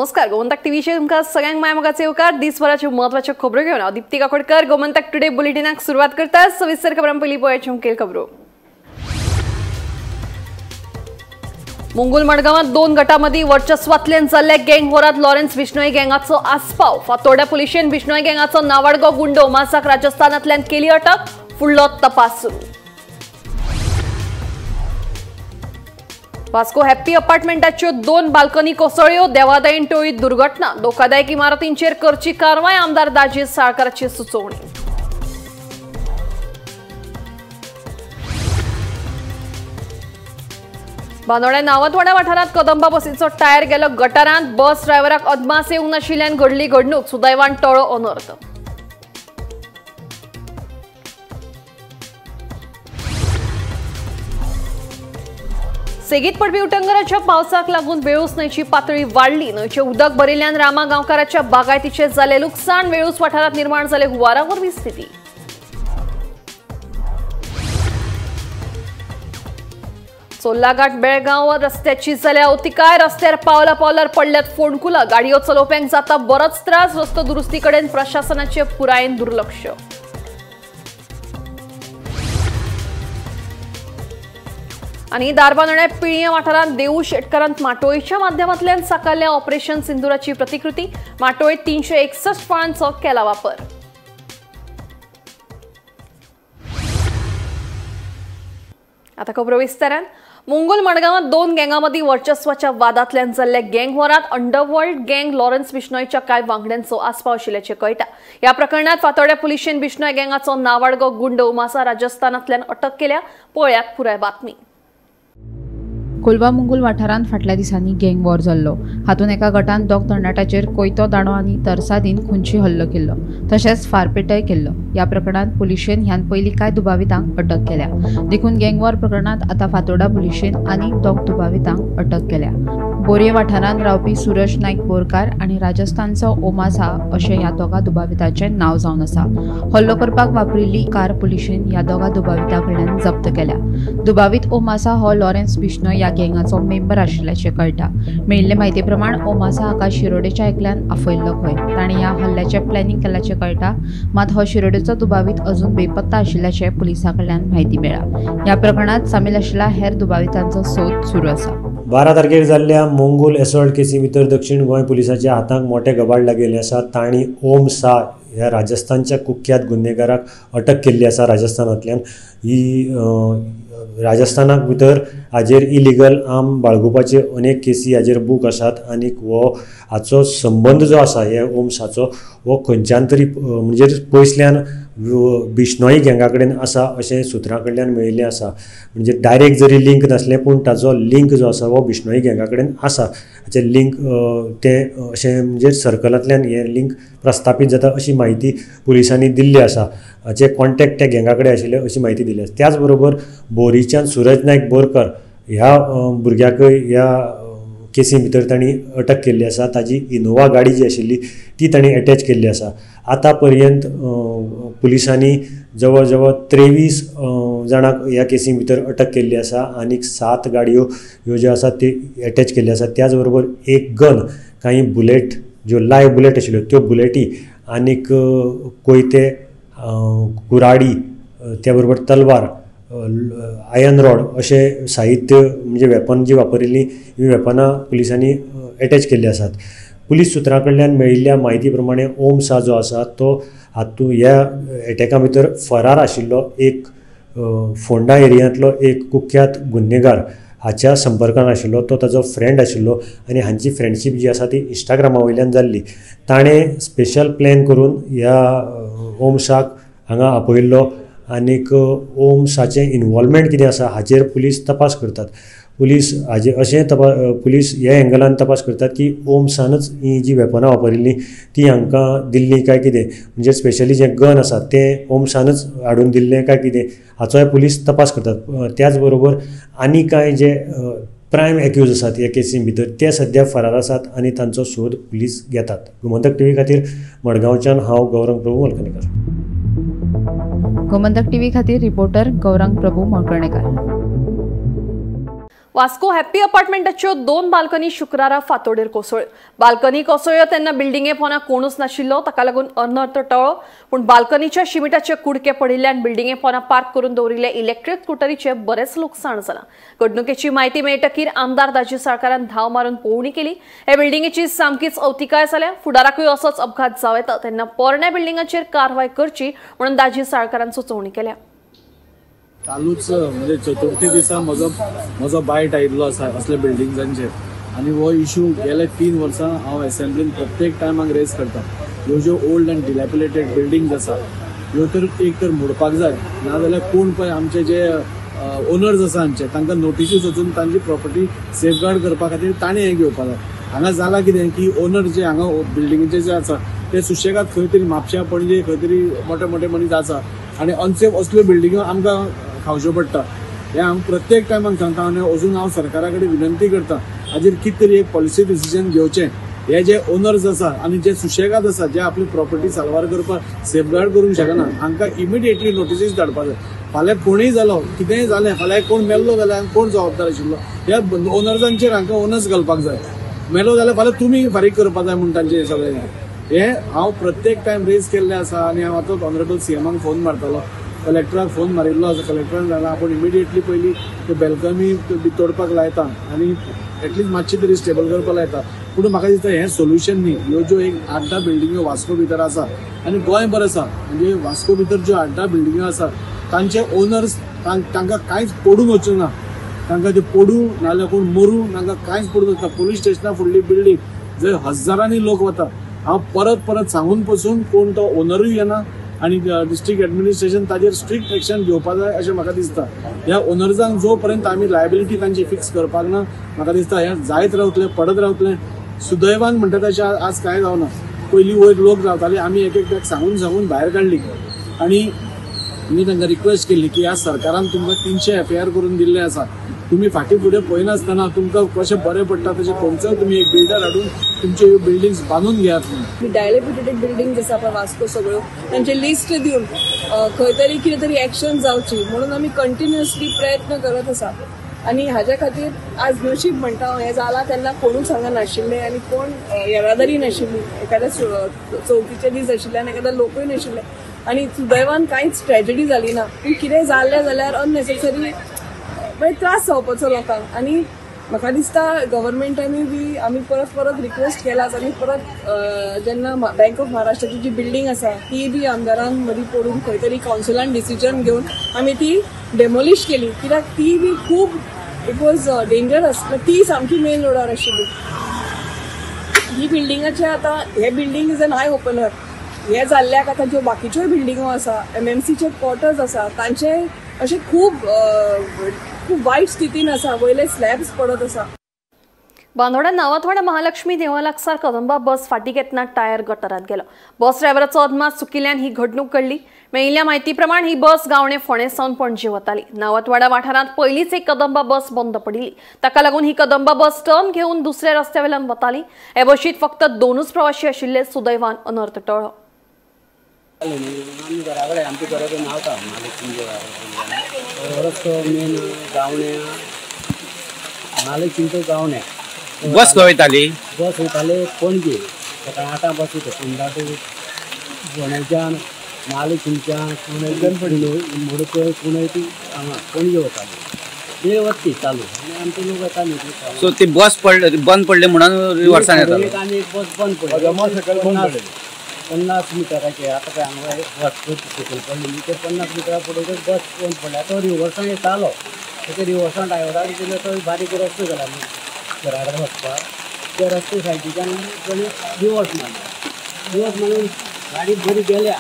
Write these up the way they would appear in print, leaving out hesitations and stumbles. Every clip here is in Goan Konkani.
नमस्कार, गोमंतक टीव्हीचेर तुमकां सगळ्यांक माय मोगाचे येवकार। दिसभराच्यो म्हत्वाच्यो खबरो घेवन हांव दीप्ती काकोडकर गोमंतक टुडे बुलेटिनाक सुरवात करता। सविस्तर खबरां पयलीं पळोवया मुखेल खबरो। मुंगूल मडगांवांत दोन गटांमदीं वर्चस्वांतल्यान जाल्ल्या गँग वॉरांत लॉरेन्स बिश्नोई गँगाचो आस्पाव। फातोड्या पुलिशेन बिश्नोई गँगाचो नावाडगो गुंडो उमासाक राजस्थानांतल्यान केली अटक, फुडलो तपास सुरू। वास्को हॅप्पी अपार्टमेंटाच्यो दोन बाल्कनी कोसळ्यो, देवादायन टोळीत दुर्घटना। धोकादायक इमारतींचेर करची कारवाय, आमदार दाजी साळकाराची सुचोवणी। बांदोड्या नावतवाडा वाठारांत कदंबा बसीचो टायर गेलो गटारांत, बस ड्रायव्हराक अदमास येवंक नाशिल्ल्यान घडली घडणूक, सुदैवान टळो अनर्थ। सेगीत पडपी उटंगराच्या पावसाक लागून वेळूस न्हंयची पातळी वाडली। न्हंयचें उदक भरिल्ल्यान रामा गांवकाराच्या बागायतीचें जालें लुकसाण। वेळूस वाठारांत निर्माण जाले हुंवारा वरवीं स्थिती। चोल्लाघाट बेळगांव रस्त्याची जाल्या अवतिकाय, रस्त्यार पावला पावलार पडल्यात फोंडकुलां, गाडयो चलोवप्यांक जाता बरोच त्रास, रस्तो दुरुस्ती कडेन प्रशासनाचें पुरायेन दुर्लक्ष। आनी दारबांदोड्या पिळयें वाठारांत देऊ शेटकारांत माटोळीच्या माध्यमांतल्यान साकारल्या ऑपरेशन सिंदुराची प्रतिकृती, माटोळीत 361 फळांचो केला वापर। आता खबरो विस्तारान। मुंगूल मडगांवांत दोन गँगांमदीं वर्चस्वाच्या वादांतल्यान जाल्ल्या गँग वॉरांत अंडरवर्ल्ड गँग लॉरेन्स बिश्नोईच्या कांय वांगड्यांचो आस्पाव आशिल्ल्याचें कळटा। ह्या प्रकरणांत फातोड्या पुलिशेन बिश्नोई गँगाचो नावाडगो गुंड उमासा राजस्थानांतल्यान अटक केल्या। पळयात पुराय बातमी। कोलवा मुंगूल वाठारांत फाटल्या दिसांनी गँग वॉर जाल्लो। हातूंत एका गटान दोग तरणाट्याचेर कोयतो दांडो आनी तरसादीन खुनशी हल्लो केल्लो, तशेंच फारपेटय केल्लो। ह्या प्रकरणांत पुलिशेन ह्यान पयलीं कांय दुबावितांक अटक केल्या। देखून गँग वॉर प्रकरणांत आतां फातोर्डा पुलिशेन आनीक दोग दुबावितांक अटक केल्या। बोरये वाठारांत रावपी सुरज नायक बोरकार आनी राजस्थानचो ओमासा अशें ह्या दोगा दुबाविताचें नांव जावन आसा। हल्लो करपाक वापरिल्ली कार पुलिशेन ह्या दोगा दुबावितां कडल्यान जप्त केल्या। दुबावीत ओमासा हो लॉरेन्स बिश्नोई ह्या गँगाचो मेंबर आशिल्ल्याचें कळटा। मेळिल्ले म्हायती प्रमाण ओमासा हाका शिरोडेच्या एकल्यान आफयल्लो खंय। ताणें ह्या हल्ल्याचें प्लॅनिंग केल्ल्याचें कळटा। मात हो शिरोडेचो दुबावीत अजून बेपत्ता आशिल्ल्याचें पुलिसां कडल्यान म्हायती मेळ्ळा। ह्या प्रकरणांत सामील आशिल्ल्या हेर दुबावितांचो सोद सुरू आसा। 12 तारखेर जाल्ल्या मोंगूल एसॉल्ट केसी भितर दक्षिण गोंय पुलिसाच्या हातांक मोठे गबाड लागिल्ले आसा। तांणी ओम सा ह्या राजस्थानच्या कुख्यात गुन्हेगाराक अटक केल्ली आसा राजस्थानांतल्यान। ही राजस्थानाक भितर हाजेर इलिगल आर्म बाळगुपाचे अनेक केसी हाजेर बूक आसात आनी हो हाचो संबंद जो आसा हे ओम साचो हो खंयच्यान तरी म्हणजे पयसल्यान बिश्नोई गँगा कडेन आसा अशें सुत्रां कडल्यान मेळिल्लें आसा। म्हणजे डायरेक्ट जरी लिंक नासलें पूण ताचो लिंक जो आसा हो बिश्नोई गँगा कडेन आसा। हाचें लिंक तें अशें म्हणजे सर्कलांतल्यान हें लिंक प्रस्थापीत जाता अशी म्हायती पुलिसांनी दिल्ली आसा। हाचे कॉन्टॅक्ट त्या गँगा कडेन आशिल्ले अशी म्हायती दिली आसा। त्याच बरोबर बोरीच्यान सुरज नायक बोरकर ह्या भुरग्याकय ह्या केसी भितर तांणी अटक केल्ली आसा। ताजी इनोवा गाडी जी आशिल्ली ती तांणी एटॅच केल्ली आसा। आतां पर्यंत पुलिसांनी जवळ जवळ 23 जाणांक ह्या केसी भितर अटक केल्ली आसा आनी 7 गाडयो ह्यो ज्यो आसा त्यो एटॅच केल्ल्यो आसा। त्याच बरोबर एक गन, कांय बुलेट ज्यो लायव्ह बुलेट आशिल्ल्यो त्यो बुलेटी आनीक कोयते, कुराडी, त्या बरोबर तलवार, आयर्न रॉड अशें साहित्य म्हणजे वेपन जी वापरिल्लीं हीं वेपनां पुलिसांनी एटॅच केल्लीं आसात। पुलीस सुत्रां कडल्यान मेळिल्ल्या म्हायती प्रमाणे ओम सा जो आसा तो हातूंत ह्या एटॅका भितर फरार आशिल्लो एक फोंडा एरियांतलो एक कुख्यात गुन्हेगार हाच्या संपर्कान आशिल्लो, तो ताजो फ्रेंड आशिल्लो आनी हांची फ्रेंडशीप जी आसा ती इंस्टाग्रामा वयल्यान जाल्ली। ताणें स्पेशल प्लॅन करून ह्या ओम साक हांगा आपयिल्लो आनीक ओम साचें इन्वॉल्वमेंट कितें आसा हाचेर पुलीस तपास करतात। पुलीस हाजे अशें पुलीस ह्या एंगलान तपास करतात की ओम सानच ही जी वेपनां वापरिल्लीं ती हांकां दिल्लीं काय कितें, म्हणजे स्पेशली जें गन आसा तें ओम सानच हाडून दिल्लें काय कितें हाचोय पुलीस तपास करतात। त्याच बरोबर आनी कांय जे प्रायम एक्यूज आसात ह्या केसी भितर ते सद्या फरार आसात आनी तांचो सोद पुलीस घेतात। गोमंतक टीव्ही खातीर मडगांवच्यान हांव गौरंग प्रभू मलकणेकर। गोमंतक टीव्ही खातीर रिपोर्टर गौरंग प्रभू मलकणेकर। वास्को हॅप्पी अपार्टमेंटाच्यो दोन बाल्कनी शुक्रारा फातोडेर कोसळ्यो. बाल्कनी कोसळ्यो तेन्ना बिल्डिंगे पोना कोणूच नाशिल्लो, ताका लागून अनर्थ टळ्ळो. पूण बाल्कनीच्या शिमिटाचे कुडके पडिल्ल्यान बिल्डिंगे पोना पार्क करून दवरिल्ले इलेक्ट्रीक स्कुटरीचे बरेच लुकसाण जालां. घडणुकेची म्हायती मेळटकीर आमदार दाजी साळकारान धांव मारून पळोवणी केली. हे बिल्डिंगेची सामकीच अवतिकाय जाल्या. फुडाराकूय असोच अपघात जावं येता तेन्ना पोरण्या बिल्डिंगाचेर कारवाय करची म्हणून दाजी साळकारान सुचोवणी केल्या. कालूच म्हणजे चतुर्थी दिसा म्हजो म्हजो बायट आयिल्लो आसा असल्या बिल्डिंग्सांचेर आनी हो इशू गेले 3 वर्सां हांव एसेंब्लीन प्रत्येक टायमाक रेज करता. ह्यो ज्यो ओल्ड अँड डिलॅपिलेटेड बिल्डिंग्स आसा ह्यो तर एक तर मोडपाक जाय, नाजाल्यार कोण पळय आमचे जे ओनर्स आसा हांचे तांकां नोटिसीस वचून तांची प्रॉपर्टी सेफगार्ड करपा खातीर ताणें हें घेवपाक जाय. हांगा जालां कितें की ओनर जे हांगा बिल्डिंगेचे जे आसा ते सुशेगाद खंय तरी म्हापश्यां पणजे खंय तरी मोठे मोठे मनीस आसा आनी अनसेफ असल्यो बिल्डिंग्यो आमकां खावच्यो पडटा. हें हांव प्रत्येक टायमाक सांगता आनी अजून हांव सरकारा कडेन विनंती करता हाजेर कितें तरी एक पॉलिसी डिसिजन घेवचें. हे जे ओनर्स आसा आनी जे सुशेगाद आसा जे आपली प्रॉपर्टी साल्वार करपाक सेफगार्ड करूंक शकना हांकां इमिडिएटली नोटिसीस धाडपाक जाय. फाल्यां कोणूय जालो कितेंय जालें फाल्यां कोण मेल्लो जाल्यार कोण जबाबदार आशिल्लो ह्या ओनर्सांचेर हांकां ओनर्स घालपाक जाय. मेलो जाल्यार फाल्यां तुमी फारीक करपाक जाय म्हूण तांचें सगळें हें हांव प्रत्येक टायम रेज केल्लें आसा. आनी हांव आतां ऑनरेबल सीएमाक फोन मारतालो, कलेक्टराक फोन मारिल्लो आसा. कलेक्टरान सांगलां आपूण इमिडिएटली पयलीं त्यो बेल्कनी तोडपाक लायता आनी एटलिस्ट मातशी तरी स्टेबल करपाक लायता. पूण म्हाका दिसता हें सोल्युशन न्ही. ह्यो ज्यो एक 8-10 बिल्डिंग्यो वास्को भितर आसा आनी गोंयभर आसा म्हणजे वास्को भितर ज्यो 8-10 बिल्डिंग्यो आसा तांचे ओनर्स तांकां कांयच पडून वचूं ना, तांकां ते पडूं नाजाल्यार कोण मरूं तांकां कांयच पडून वचना. पोलीस स्टेशना फुडली बिल्डींग जंय हजारांनी लोक वता, हांव परत परत सांगून पसून कोण तो ओनरूय येना आनी डिस्ट्रिक्ट एडमिनिस्ट्रेशन ताजेर स्ट्रिक्ट एक्शन घेवपाक जाय अशें म्हाका दिसता. ह्या ओनर्सांक जो पर्यंत आमी लायबिलिटी तांची फिक्स करपाक ना म्हाका दिसता हें जायत रावतलें, पडत रावतलें. सुदैवान म्हणटा तशें आज कांय जावना. पयलीं वयर लोक रावताले, आमी एक एकट्याक सांगून सांगून भायर काडली आनी आमी तांकां रिक्वेस्ट केली की ह्या सरकारान तुमकां 300 एफआयआर करून दिल्लें आसा, तुमी फाटीं फुडें पळयनासतना तुमकां कशें बरें पडटा तशें खंयचोय तुमी एक बिल्डर हाडून तुमच्यो ह्यो बिल्डिंग्स बांदून घेयात म्हणून. डायलेपिटेटेड बिल्डिंग्स आसा पळय वास्को सगळ्यो तांचे लिस्ट दिवन खंय तरी कितें तरी एक्शन जावची म्हणून आमी कंटिन्युअसली प्रयत्न करत आसा. आनी हाज्या खातीर आज नशीब म्हणटा हांव हें जालां तेन्ना कोणूच हांगा नाशिल्ले आनी कोण येरादारी नाशिल्ली, एखाद्या चवथीचे दीस आशिल्ले आनी एखाद्या लोकूय नाशिल्ले आनी सुदैवान कांयच ट्रेजडी जाली ना. पूण कितें जालें जाल्यार अननेसेसरी मागीर त्रास जावपाचो लोकांक. आनी म्हाका दिसता गव्हर्मेंटानूय बी आमी परत परत रिक्वेस्ट केलाच आनी परत जेन्ना बँक ऑफ महाराष्ट्राची जी बिल्डींग आसा ती बी आमदारान मदीं पडून खंय तरी कावन्सिलान डिसिजन घेवन आमी ती डेमोलिश केली कित्याक ती बी खूब it was dangerous. ती सामकी मेन रोडार आशिल्ली. ही बिल्डिंगाचे आतां हे building is an eye opener. हे जाल्ल्याक आतां ज्यो बाकीच्योय बिल्डिंगो आसा एमएमसीचे क्वॉर्टर्स आसा तांचे अशें खूब खूब वायट स्थितीन आसा, वयले स्लॅब्स पडत आसा. बांदोड्या नावातवाडा महालक्ष्मी देवळा लागसार कदंबा बस फाटी घेतना टायर गटारात गेलो. बस ड्रायव्हराचो अदमास चुकिल्ल्यान ही घडणूक घडली. मेळिल्ल्या म्हायती प्रमाण ही बस गावणे फोंडें सावन पणजे वताली. नावातवाडा वाठारांत पयलींच एक कदंबा बस बंद पडिल्ली. ताका लागून ही कदंबा बस टर्न घेवन दुसऱ्या रस्त्या वेल्यान वताली. हे बशीत फक्त 2 प्रवाशी आशिल्ले. सुदैवान अनर्थ टळ्ळो. आमी घरा कडेन आमच्या घरा कडेन रावता महालक्ष्मी देवळा रस्तो मेन गावण्या महालक्ष्मी टू गावण्या बस खंय वयताली? बस वयताले पणजे सकाळी 8 बस वयता फोंडा टू फोंड्याच्यान महालक्ष्मीच्यान मोडकय पुणे ती हांगा पणजे वताली. ते वता चालू आनी आमचे लोक येता न्ही. सो ती बस पडले बंद पडले म्हणून रिवर्सान येता. एक आनी एक बस बंद पडली 50 मिटराचेर. आतां पळय हांगा बस सकयल पडलेली ते 50 मिटरा फुडें बस बंद पडली. आतां रिवर्सान येतालो ते रिवर्सान ड्रायव्हराक दिलो तो बारीक रस्तो जाला न्ही घरा कडेन वचपाक त्या रस्ते सायडीच्यान ताणें रिवर्स मारलो. रिवर्स मारून गाडी बरी गेल्या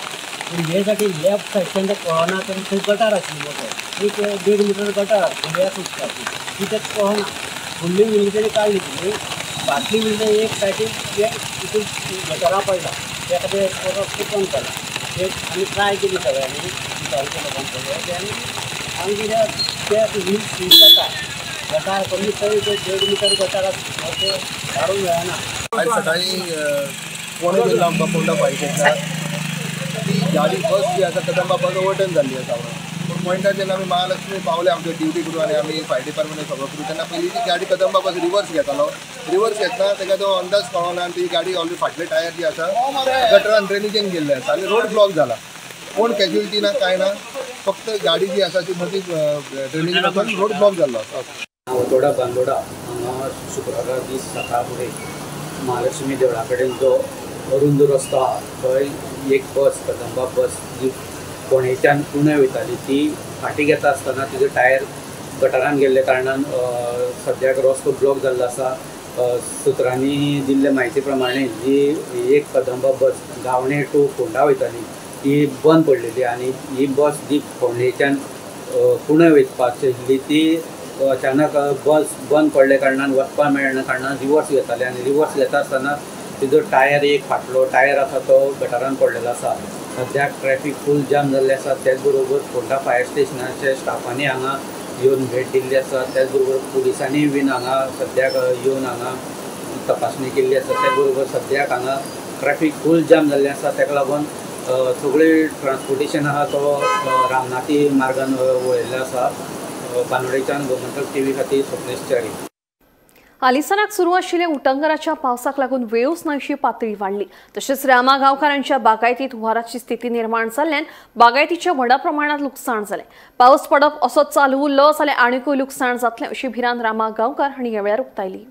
पूण हे साठी लेफ्ट सायडच्यान ते कळना तर थंय गटार आशिल्ली मोठो एक 1.5 मिटर गटार आसली उदकाची ती तें कळना. फुडली व्हील ताणें काडली ती फाटली व्हील एक सायडीन ते तितून गटारां पडला. त्या खातीर रस्तो बंद जाला. एक आमी ट्राय केली सगळ्यांनी गांवच्या लोकांक सगळ्या ते आनी आमी कितें ते व्हील स्लीप जाता गटार कमीत कमी 1.5 मिटर गटार आसता ते काडूंक मेळना. आयज सकाळीं 1:45 आमकां फोंडा फायर स्टेशनार ती गाडी बस जी आसा कदंबा बस ओवरटर्न जाल्ली आसा. पूण पॉयंटार जेन्ना आमी महालक्ष्मी पावले आमच्या ड्युटी करून आनी आमी फायर डिपार्टमेंट सगळो करून तेन्ना पयली ती गाडी कदंबा बस रिवर्स घेतालो. रिवर्स घेतना ताका तो अंदाज कळना आनी ती गाडी ऑलरेडी फाटले टायर जी आसा गटरान ड्रेनेजीन गेल्ले आसा आनी रोड ब्लॉक जाला. कोण कॅज्युअलिटी ना कांय ना, फक्त गाडी जी आसा ती मदीं ड्रेनेजीन वचून रोड ब्लॉक जाल्लो आसा. उतोडा बांदोडा हांगा शुक्रारा दीस सकाळ फुडें महालक्ष्मी देवळा कडेन जो अरुंद रस्तो आहा थंय एक बस कदंबा बस जी फोंडेच्यान पुणे वयताली ती फाटीं घेता आसतना तिजो टायर गटारान गेल्ल्या कारणान सद्याक रस्तो ब्लॉक जाल्लो आसा. सुत्रांनी दिल्ले म्हायती प्रमाणे जी एक कदंबा बस गावणे टू फोंडा वयताली ती बंद पडलेली आनी ही बस जी फोंडेच्यान पुणे वचपाची आशिल्ली ती अचानक बस बंद पडल्या कारणान वचपाक मेळना कारणान रिवर्स घेताले आनी रिवर्स घेता आसतना तिजो टायर एक फाटलो टायर आसा तो गटारान पडलेलो आसा. सद्याक ट्रॅफिक फूल जाम जाल्लें आसा. त्याच बरोबर फोंडा फायर स्टेशनाच्या स्टाफांनी हांगा येवन भेट दिल्ली आसा. त्याच बरोबर पुलिसांनी बीन हांगा सद्याक येवन हांगा तपासणी केल्ली आसा. त्याच बरोबर सद्याक हांगा ट्रॅफिक फूल जाम जाल्लें आसा. ताका लागून सगळें ट्रान्सपोर्टेशन आहा तो रामनाथी मार्गान वळयल्लो आसा. बांदोडेच्यान गोमंतक टीव्ही खातीर स्वप्नेश च्यारी. हालींसराक सुरू आशिल्ल्या उटंगराच्या पावसाक लागून वेळूस न्हंयची पातळी वाडली. तशेंच रामा गांवकारांच्या बागायतीत हुंवाराची स्थिती निर्माण जाल्ल्यान बागायतीचें व्हडा प्रमाणात लुकसाण जालें. पावस पडप असो चालू उरलो जाल्यार आनीकूय लुकसाण जातलें अशी भिरांत रामा गांवकार हांणी ह्या वेळार उक्तायली.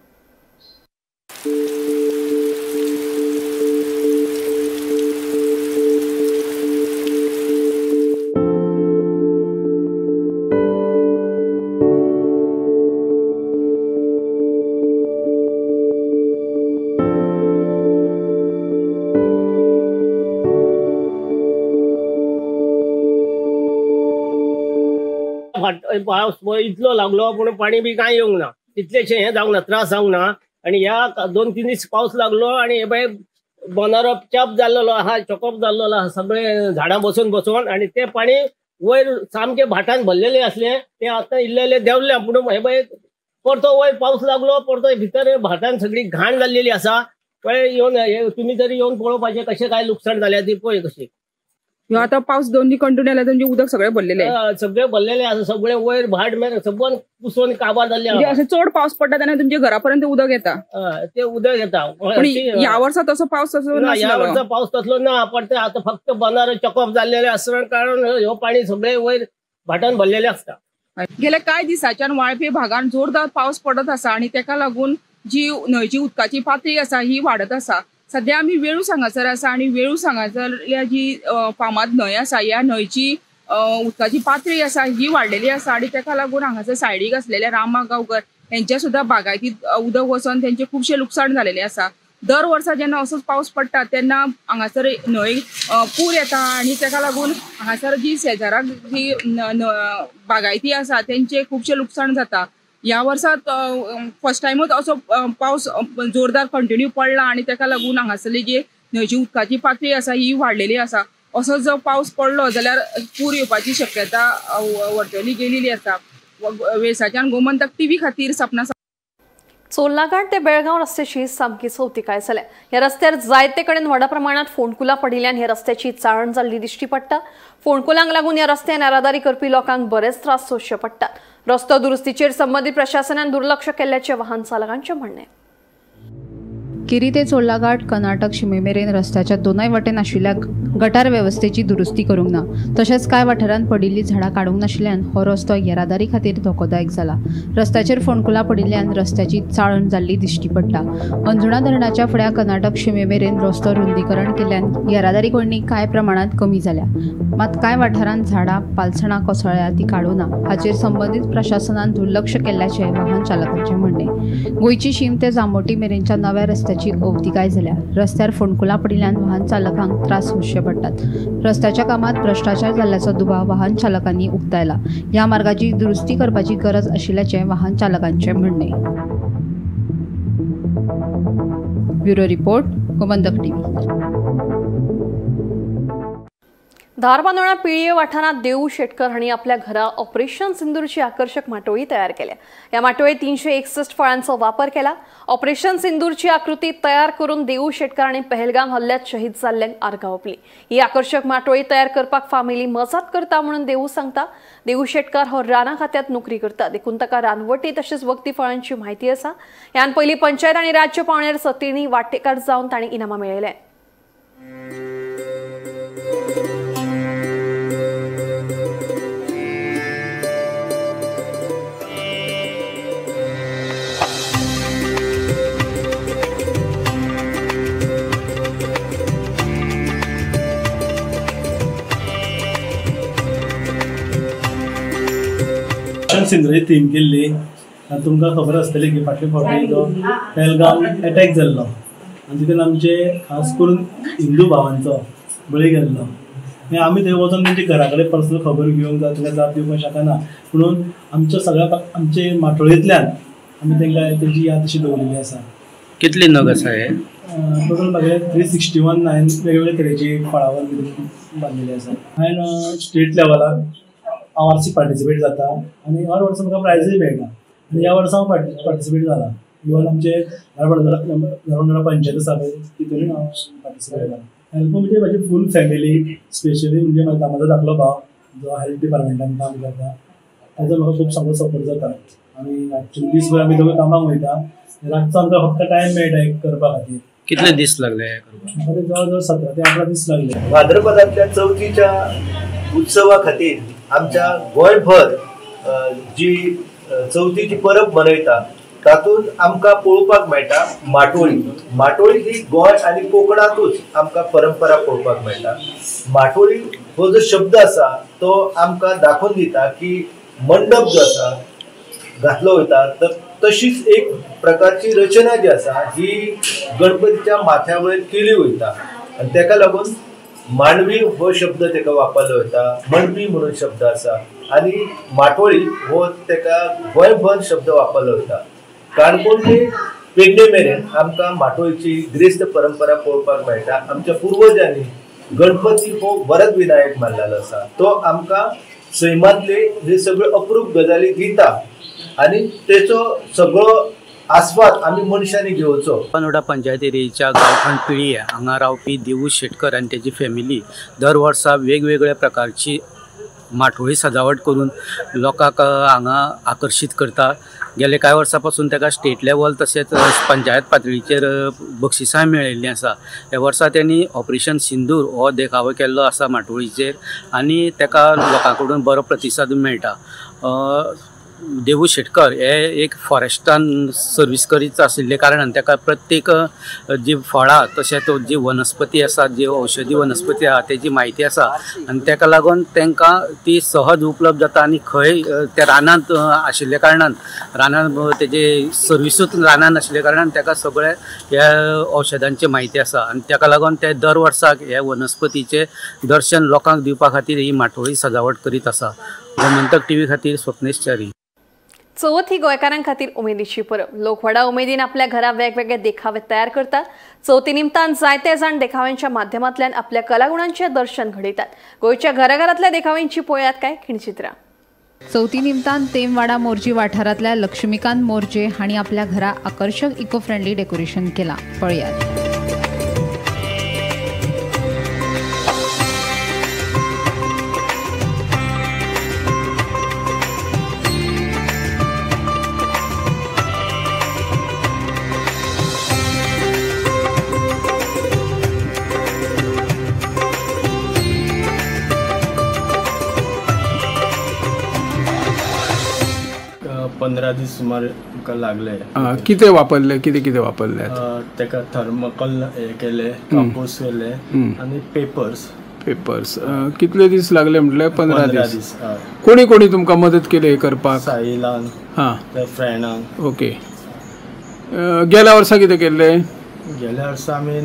पावस इतलो लागलो पूण पाणी बी कांय येवंक ना, तितलेशें हें जावंक ना, त्रास जावंक ना. आनी ह्या 2-3 दीस पावस लागलो आनी हे पळय बोनारो चप जाल्लो आहा, चॉकअप जाल्लो आहा, सगळे झाडां बसून बसून आनी तें पाणी वयर सामकें भाटान भरलेलें आसलें तें आतां इल्लें देंवलें. पूण हे पळय परतो वयर पावस लागलो, परतो भितर भाटान सगळी घाण जाल्लेली आसा. पळय येवन तुमी तरी येवन पळोवपाचें कशें काय लुकसाण जालें ती पळय कशी. ह्यो आतां पावस 2 दीस कंटिन्यू आला म्हणजे उदक सगळें भरलेलें, सगळें भरलेलें आसा, सगळें वयर भाट मेरेन सगळें पुसोवन काबार जाल्लें. म्हणजे अशें चड पावस पडटा तेन्ना तुमच्या घरा पर्यंत उदक येता, ते उदक येता. पण ह्या वर्सा तसो पावस तसो ना, ह्या वर्सा पावस तसलो ना. पण ते आतां फक्त बंदारो चकअप जाल्लेलें आसल्या कारण ह्यो पाणी सगळें वयर भाटान भरलेलें आसता. गेल्या कांय दिसाच्यान वाळपे भागान जोरदार पावस पडत आसा आनी तेका लागून जी न्हंयची उदकाची पातळी आसा ही वाडत आसा. सध्या आमी वेळूस हांगासर आसा आनी वेळूस हांगासरल्या जी फामाद न्हंय आसा ह्या न्हंयची उदकाची पातळी आसा ही वाडलेली आसा आनी तेका लागून हांगासर सायडीक आसलेल्या रामा गांवकर हेंच्या सुद्दां बागायतीत उदक वचोन तेंचें खुबशें लुकसाण जालेलें आसा. दर वर्सा जेन्ना असोच पावस पडटा तेन्ना हांगासर न्हंय पूर येता आनी तेका लागून हांगासर जी शेजाराक जी बागायती आसा तेंचें खुबशें लुकसाण जाता. ह्या वर्सा फर्स्ट टायमूच असो पावस जोरदार कंटिन्यू पडला आनी तेका लागून हांगासरली जी न्हंयची उदकाची पातळी आसा ही वाडलेली आसा. असो जर पावस पडलो जाल्यार पूर येवपाची शक्यता वर्तवली गेलेली आसा. वेळसाच्यान गोमंतक टीव्ही खातीर सपना. चोल्लाघाट ते बेळगांव रस्त्याची सामकी सवतिकाय जाल्या. ह्या रस्त्यार जायते कडेन व्हडा प्रमाणात फोंडकुलां पडिल्ल्यान ह्या रस्त्याची चाळण जाल्ली दिश्टी पडटा. फोंडकुलांक लागून ह्या रस्त्यान येरादारी करपी लोकांक बरेच त्रास सोंसचे पडटात. रस्तो दुरुस्तीचेर संबंदीत प्रशासनान दुर्लक्ष केल्ल्याचें वाहन चालकांचें म्हणणें. केरी ते चोल्लाघाट कर्नाटक शिमेमेरेन रस्त्याच्या दोनय वटेन आशिल्ल्या गटार वेवस्थेची दुरुस्ती करूंक ना, तशेंच कांय वाठारांत पडिल्लीं झाडां काडूंक नाशिल्ल्यान हो रस्तो येरादारी खातीर धोकोदायक जाला. रस्त्याचेर फोंडकुलां पडिल्ल्यान रस्त्याची चाळण जाल्ली दिश्टी पडटा. अंजुणा धरणाच्या फुड्या कर्नाटक शिमेमेरेन रस्तो रुंदीकरण केल्ल्यान येरादारी कोंयडी कांय प्रमाणांत कमी जाल्या. मात कांय वाठारांत झाडां पालसणां कोसळ्ळ्या ती काडूं ना हाचेर संबंदीत प्रशासनान दुर्लक्ष केल्ल्याचें वाहन चालकांचें म्हणणें. गोंयची शीम ते जांबोटी मेरेनच्या नव्या रस्त्याची अवतिकाय जाल्या. रस्त्यार फोंडकुलां पडिल्ल्यान वाहन चालकांक त्रास सोंसचे पडटात. रस्त्याच्या कामात भ्रश्टाचार जाल्ल्याचो दुबाव वाहन चालकांनी उक्तायला. ह्या मार्गाची दुरुस्ती करपाची गरज आशिल्ल्याचें वाहन चालकांचें म्हणणें. Bureau report, Gomantak TV. Dharbandora पिळये वाठारांत देऊ शेटकर हांणी आपल्या घरा ऑपरेशन सिंदूरची आकर्षक माटोळी तयार केल्या. या माटोळीत 361 फळांचो वापर केला. ऑपरेशन सिंदूरची आकृती तयार करून देऊ शेटकर हांणी पहलगाम हल्ल्यात शहीद जाल्ल्यांक आर्गां ओंपली. ही आकर्षक माटोळी तयार करपाक फामिली मजत करता म्हणून देऊ सांगता. देऊ शेटकर हो राना खात्यात नोकरी करता, देखून ताका रानवटी तशेंच वखदी फळांची म्हायती आसा. ह्यान पयलीं पंचायत आनी राज्य पावंड्यार सतींनी वांटेकार जावन तांणी इनामां मेळयले. सिंदूरची थीम केल्ली आनी तुमकां खबर आसतली की फाटले फावटी जो पहलगाम एटॅक जाल्लो आनी तितून आमचे खास करून हिंदू भावांचो बळी गेल्लो. मागीर आमी थंय वचोन तेंच्या घरा कडेन पर्सनल खबर घेवंक जावं तांकां जाप दिवपाक शकना, म्हणून आमच्या सगळ्या आमचे माटोळेंतल्यान आमी तांकां तेंची याद अशी दवरिल्ली आसा. कितले नग आसा हे? टोटल म्हागे 361 हांवें वेगवेगळे तरेची फळावर बांदिल्ली आसा. हांवें स्टेट लेवलाक हांव आरसी पार्टिसिपेट जाता आनी हर वर्सा म्हाका प्रायजूय मेळटा आनी ह्या वर्सा हांव पार्टिसिपेट जाला. इवन आमचे धारबांदोडा पंचायत आसा पळय तितूनय हांव पार्टिसिपेट जाला. हेल्प म्हणजे म्हाजी फूल फॅमिली, स्पेशली म्हणजे म्हाका म्हजो धाकलो भाव जो हेल्थ डिपार्टमेंटान काम करता ताजो म्हाका खूब सामको सपोर्ट जाता. आमी एक्चुअली दीसभर आमी दोगूय कामाक वयता, रातचो आमकां फक्त टायम मेळटा एक करपा खातीर. कितले दीस लागले हे करपाक? म्हाका जवळ जवळ 17 ते 18 दीस लागले. भाद्रपदांतल्या चवथीच्या उत्सवा खातीर आमच्या गोंयभर जी चवथीची परब मनयता तातूंत आमकां पळोवपाक मेळटा माटोळी. माटोळी ही गोंय आनी कोंकणांतूच आमकां परंपरा पळोवपाक मेळटा. माटोळी हो जो शब्द आसा तो आमकां दाखोवन दिता की मंडप जो आसा घातलो वता तर तशीच एक प्रकारची रचना जी आसा ही गणपतीच्या माथ्या वयर केली वयता आनी ताका लागून मांडवी हो शब्द ताका वापरलो वता, मंडपी म्हणून शब्द आसा आनी माटोळी हो ताका गोंयभर शब्द वापरलो वता. काणकोण ते पेडणे मेरेन आमकां माटोळीची गिरेस्त परंपरा पळोवपाक मेळटा. आमच्या पुर्वजांनी गणपती हो वरद विनायक मानलेलो आसा, तो आमकां सैमांतले हे सगळे अप्रूप गजाली दिता आनी तेचो सगळो आस्वाद आमी मनशांनी घेवचो. धारबांदोडा पंचायत एरियेच्या गांवठण पिळये हांगा रावपी देऊ शेटकर आनी तेजी फॅमिली दर वर्सा वेगवेगळ्या प्रकारची माटोळी सजावट करून लोकांक हांगा आकर्शीत करता. गेले कांय वर्सां पासून ताका स्टेट लेवल तशेंच पंचायत पातळीचेर बक्षिसांय मेळिल्लीं आसा. ह्या वर्सा तेणी ऑपरेशन सिंदूर हो देखावो केल्लो आसा माटोळीचेर आनी ताका लोकां कडून बरो प्रतिसाद मेळटा. देवू शेटकर हे एक फॉरेस्टान सर्वीस करीत आशिल्ले कारणान ताका प्रत्येक जी फळां तशेंच जी वनस्पती आसा, जी औषधी वनस्पती आसा तेजी म्हायती आसा आनी ताका लागून तांकां ती सहज उपलब्ध जाता आनी खंय त्या रानांत आशिल्ल्या कारणान रानांत तेजे सर्विसूच रानांत आशिल्ल्या कारणान ताका सगळे ह्या औषधांची म्हायती आसा आनी ताका लागून ते दर वर्साक ह्या वनस्पतीचें दर्शन लोकांक दिवपा खातीर ही माटोळी सजावट करीत आसा. गोमंतक टीव्ही खातीर स्वप्नेश च्यारी. चवथ ही गोंयकारां खातीर उमेदीची परब. लोक व्हडा उमेदीन आपल्या घरा वेगवेगळे देखावे तयार करतात. चवथी निमतान जायते जाण देखाव्यांच्या माध्यमांतल्यान आपल्या कलागुणांचें दर्शन घडयतात. गोंयच्या घराघरांतल्या देखाव्यांची पळयात काय खिणचित्रां. चवथी निमतान तेमवाडा मोर्जी वाठारांतल्या लक्ष्मीकांत मोर्जे हांणी आपल्या घरा आकर्शक इको फ्रेंडली डेकोरेशन केलां. पळयात. पंदरा दीस सुमार तुका लागले. कितें वापरले, कितें कितें वापरले? ताका थर्मोकॉल हे केले, कापूस केले आनी पेपर्स. पेपर्स कितले दीस लागले म्हटल्यार? 15 दीस. कोणी कोणी तुमकां मदत केली हे करपाक? साहिलान, हां, फ्रेंडान. ओके. गेल्या वर्सा कितें केल्लें? गेल्या वर्सा आमी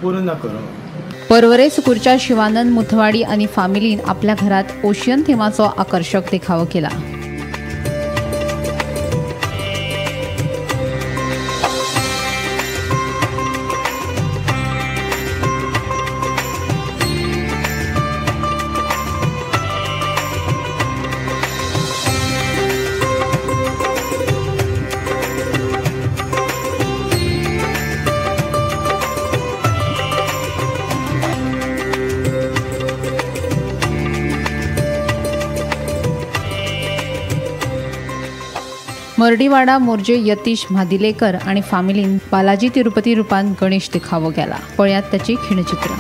पुरो ना करूं. पर्वरे सुकूरच्या शिवानंद मुथवाडी आनी फामिलीन आपल्या घरात ओशियन थीमाचो आकर्शक देखावो केला. मर्डीवाडा मोरजे यतीश म्हादिलेकर आनी फामिलीन बालाजी तिरुपती रूपान गणेश देखावो केला. पळयात ताची खिणचित्र.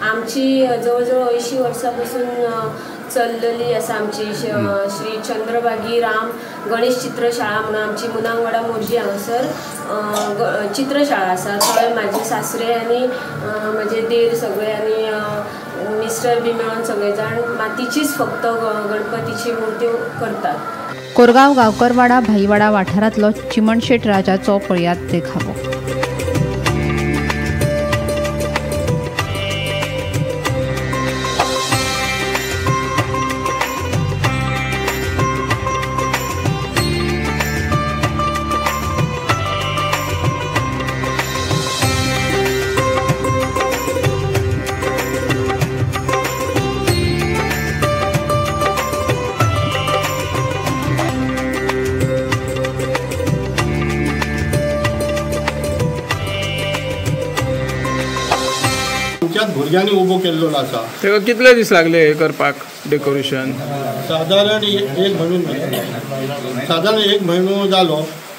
आमची जवळजवळ 80 वर्सां चल्लेली आसा आमची श्री चंद्रभागी राम गणेश चित्रशाळा म्हणून आमची मुनांगवाडा मोरजी हांगासर चित्रशाळा आसा. थंय म्हाजे सासरे आनी म्हजे देर सगळे आनी मिस्टर बी मेळून सगळे जाण मातीचीच फक्त गणपतीची मूर्ती करतात. कोरगांव गांवकरवाडा भाईवाडा वाठारांतलो चिमणशेट राजाचो पळयात देखावो. भुरग्यांनी उबो केल्लो आसा. तेका कितले दीस लागले हे करपाक डेकोरेशन? सादारण एक म्हयनो, सादारण एक म्हयनो जालो.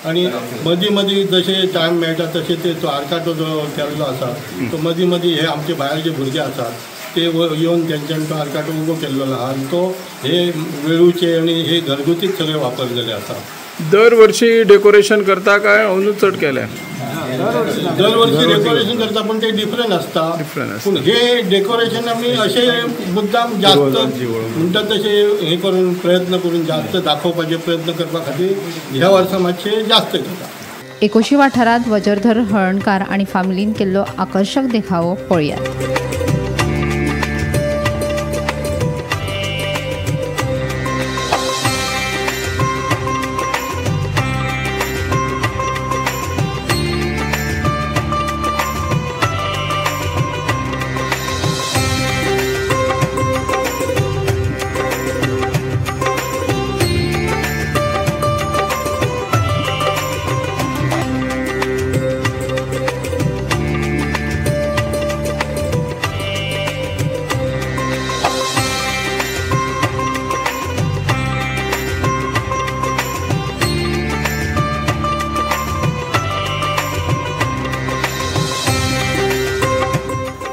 आनी मदीं मदीं जशें टायम मेळटा तशें ते तो आरकाटो जो केल्लो आसा तो मदीं मदीं हे आमचे भायर जे भुरगे आसात ते येवन तेंच्यांनी तो आरकाटो उबो केल्लो आसा आनी तो हे वेळूचे आनी हे घरगुतीच सगळे वापरलेले आसा. दर वर्षी डेकोरेशन करता काय अंदू चड केलें? दरवर्षी डेकोरेशन करता, पण ते डिफरंट आसता. पूण हे डेकोरेशन आमी अशें मुद्दाम जास्त म्हणटा तशें हे करून प्रयत्न करून जास्त दाखोवपाचे प्रयत्न करपा खातीर ह्या वर्सा मातशें जास्त करता. एकोशी वाठारांत वजरधर हळणकार आनी फामिलीन केल्लो आकर्शक देखावो पळयात.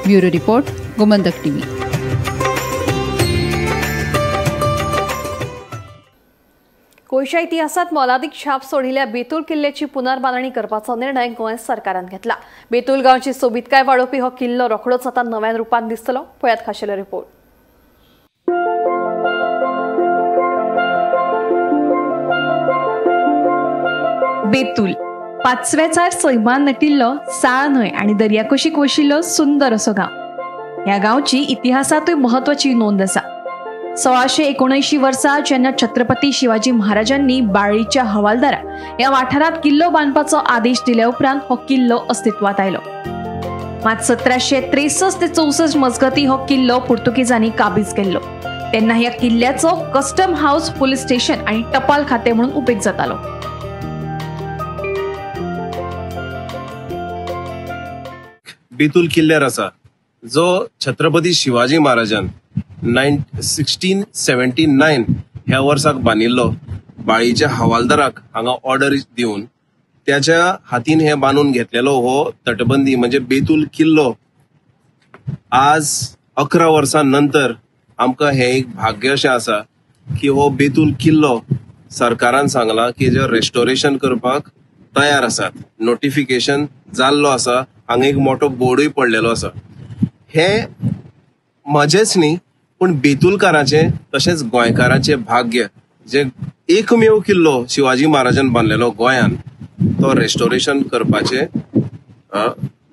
Bureau report, Gomantak TV. गोंयच्या इतिहासात मोलादीक छाप सोडिल्ल्या बेतूल किल्ल्याची पुनर्बांदणी करपाचो निर्णय गोंय सरकारान घेतला. बेतूल गांवची सोबीतकाय वाडोवपी हो किल्लो रोखडोच आतां नव्या रुपान दिसतलो. पळयात खाशेलो रिपोर्ट. बेतूल पाचव्याचार सैमान नटिल्लो साळ न्हंय आनी दर्याकुशीक वशिल्लो सुंदर असो गांव. ह्या गांवची इतिहासांतूय म्हत्वाची नोंद आसा. 1679 वर्सा जेन्ना छत्रपती शिवाजी महाराजांनी बाळीच्या हवालदाराक ह्या वाठारांत किल्लो बांदपाचो आदेश दिल्या उपरांत हो किल्लो अस्तित्वांत आयलो. मात 1763 ते 64 मजगती हो किल्लो पुर्तुगेजांनी काबीज केल्लो. तेन्ना ह्या किल्ल्याचो कस्टम हाऊस, पोलीस स्टेशन आनी टपाल खातें म्हणून उपेग जातालो. बेतूल किल्ल्यार आसा जो छत्रपती शिवाजी महाराजान 1679 ह्या वर्साक बांदिल्लो. बाळीच्या हवालदाराक हांगा ऑर्डर दिवन त्याच्या हातीन हे बांदून घेतलेलो हो तटबंदी म्हणजे बेतूल किल्लो आज 11 वर्सां नंतर आमकां हें एक भाग्य अशें आसा की हो बेतूल किल्लो सरकारान सांगला की जे रेस्टोरेशन करपाक तयार आसात. नोटिफिकेशन जाल्लो आसा, हांगा एक मोठो बोर्डूय पडलेलो आसा. हे म्हजेच न्ही पूण बेतुलकारांचें तशेंच गोंयकारांचें भाग्य जे एकमेव किल्लो शिवाजी महाराजान बांदलेलो गोंयान तो रेस्टोरेशन करपाचें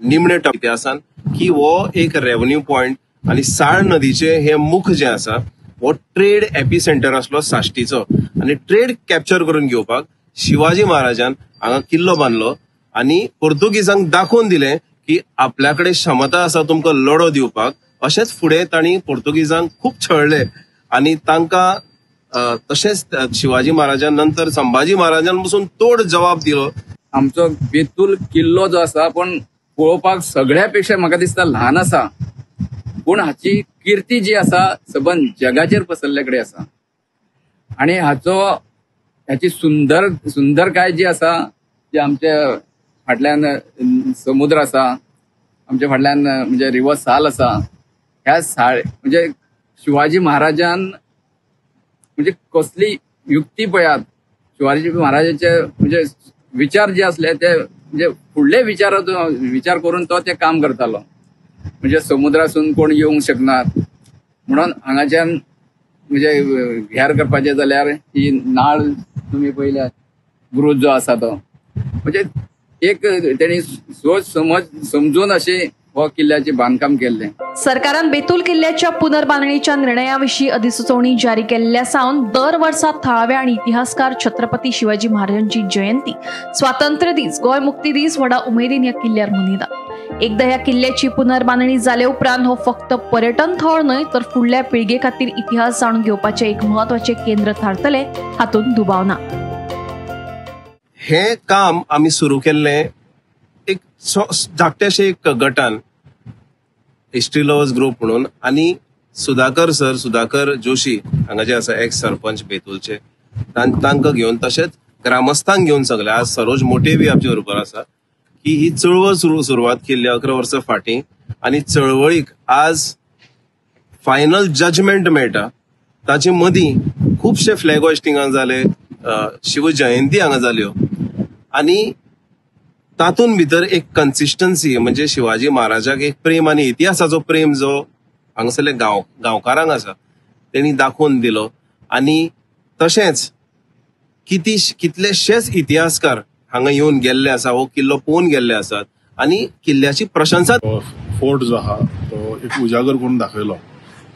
निमणे इतिहासान की हो एक रेवन्यू पॉयंट आनी साळ नदीचें हें मुख जें आसा हो ट्रेड एपिसेंटर आसलो साश्टीचो आनी ट्रेड कॅप्चर करून घेवपाक शिवाजी महाराजान हांगा किल्लो बांदलो आनी पोर्तुगीजांक दाखोवन दिलें की आपल्या कडेन क्षमता आसा तुमकां लढो दिवपाक. अशेंच फुडें तांणी पोर्तुगीजांक खूब छळले आनी तांकां तशेंच शिवाजी महाराजान नंतर संभाजी महाराजान पसून तोड जबाब दिलो. आमचो बेतूल किल्लो जो आसा पण पळोवपाक सगळ्या पेक्षा म्हाका दिसता ल्हान आसा, पूण हाची किर्ती जी आसा सबंद जगाचेर पसरल्ले कडेन आसा आनी हाचो हाची सुंदर सुंदरकाय जी आसा ती आमच्या फाटल्यान समुद्र आसा, आमच्या फाटल्यान म्हणजे रिवर साल आसा. ह्या साळ म्हणजे शिवाजी महाराजान म्हणजे कसली युक्ती पळयात, शिवाजी महाराजाचे म्हणजे विचार जे असले ते म्हणजे फुडले विचार करून तो ते काम करतालो. म्हणजे समुद्रासून कोण येवंक शकनात म्हणून हांगाच्यान म्हणजे घेर करपाचें जाल्यार ही नाळ तुमी पळयल्यार बुरूज जो आसा तो म्हणजे एक तेणी सोच समज समजून अशें हो किल्ल्याचे बांधकाम केल्लें. सरकारान बेतूल किल्ल्याच्या पुनर्बांधणीच्या निर्णयाविशीं अधिसुचोवणी जारी केल्ल्या सावन दर वर्सा थळावे आनी इतिहासकार छत्रपती शिवाजी महाराजांची जयंती, स्वातंत्र्य दीस, गोंय मुक्ती दीस व्हडा उमेदीन ह्या किल्ल्यार मनयतात. एकदा ह्या किल्ल्याची पुनर्बांधणी जाले उपरांत हो फक्त पर्यटन थळ न्हय तर फुडल्या पिळगे खातीर इतिहास जाणून घेवपाचें एक म्हत्वाचें केंद्र थारतलें हातूंत दुबाव ना. हें काम आमी सुरू केल्लें एक धाकट्याशे एक गटान, हिस्ट्री लवर्स ग्रुप म्हणून, आनी सुधाकर सर, सुधाकर जोशी हांगा जे आसा एक्स सरपंच बेतूलचे, तांकां घेवन तशेंच ग्रामस्थांक घेवन सगळे आज सरोज मोटे बी आमचे बरोबर आसा की ही चळवळ सुरवात केल्ली 11 वर्सां फाटीं आनी चळवळीक आज फायनल जजमेंट मेळटा. ताचे मदीं खुबशे फ्लॅग होस्टिंगां जाले, शिव जयंती हांगा जाल्यो आनी तातूंत भितर एक कन्सिस्टन्सी म्हणजे शिवाजी महाराजाक एक प्रेम आनी इतिहासाचो प्रेम जो हांगासरले गांवकारांक आसा तेणी दाखोवन दिलो. आनी तशेंच कितलेशेच इतिहासकार हांगा येवन गेल्ले आसा, हो किल्लो पळोवन गेल्ले आसात आनी किल्ल्याची प्रशंसा. फोर्ट जो आहा तो एक उजागर करून दाखयलो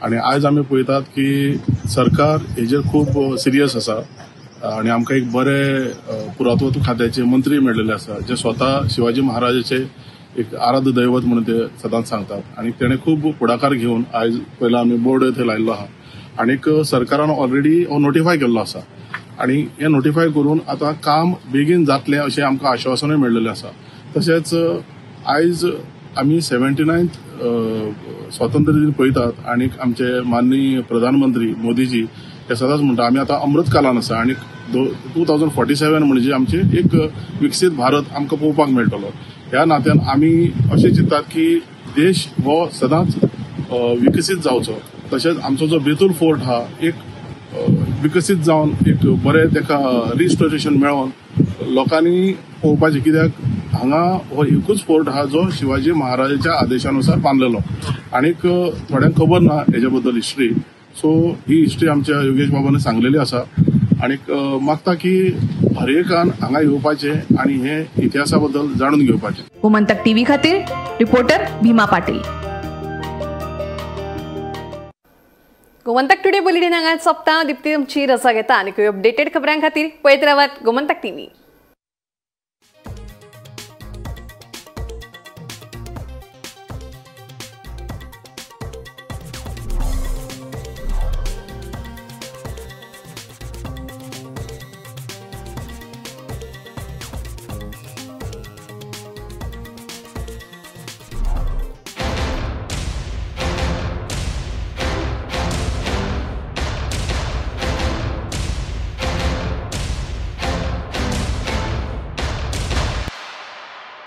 आनी आयज आमी पळयतात की सरकार हेजेर खूब सिरियस आसा आनी आमकां एक बरे पुरातत्व खात्याचे मंत्री मेळिल्ले आसा जे स्वता शिवाजी महाराजाचे एक आराध्य दैवत म्हणून ते सदांच सांगतात आनी तेणें खूब फुडाकार घेवन आयज पयला आमी बोर्ड थंय लायिल्लो आहा आनीक सरकारान ऑलरेडी हो नोटिफाय केल्लो आसा आनी हें नोटिफाय करून आतां काम बेगीन जातलें अशें आमकां आश्वासनूय मेळिल्लें आसा. तशेंच आयज आमी 79th स्वातंत्र्य दिन पळयतात आनी आमचे माननीय प्रधानमंत्री मोदीजी हे सदांच म्हणटा आमी आतां अमृतकालान आसा आनी 2047 म्हणजे आमचे एक विकसीत भारत आमकां पळोवपाक मेळटलो. ह्या नात्यान आमी अशें चिंतात की देश हो सदांच विकसीत जावचो, तशेंच आमचो जो बेतूल फोर्ट आहा एक विकसीत जावन एक बरें ताका रिस्टोरेशन मेळोवन लोकांनी पळोवपाचें, कित्याक हांगा हो एकूच फोर्ट आहा जो शिवाजी महाराजाच्या आदेशानुसार बांदलेलो आनीक थोड्यांक खबर ना हेच्या बद्दल हिस्ट्री. सो ही हिस्ट्री आमच्या योगेश बाबान सांगलेली आसा आनीक मागता की हरेकान हांगा येवपाचें आनी हे इतिहासा बद्दल जाणून घेवपाचें. गोमंतक टीव्ही खातीर रिपोर्टर भीमा पाटील. गोमंतक टुडे बुलेटिन हांगा सोंपता. दीप्ती तुमची रजा घेता आनी अपडेटेड खबरां खातीर पळयत रावात गोमंतक टीव्ही.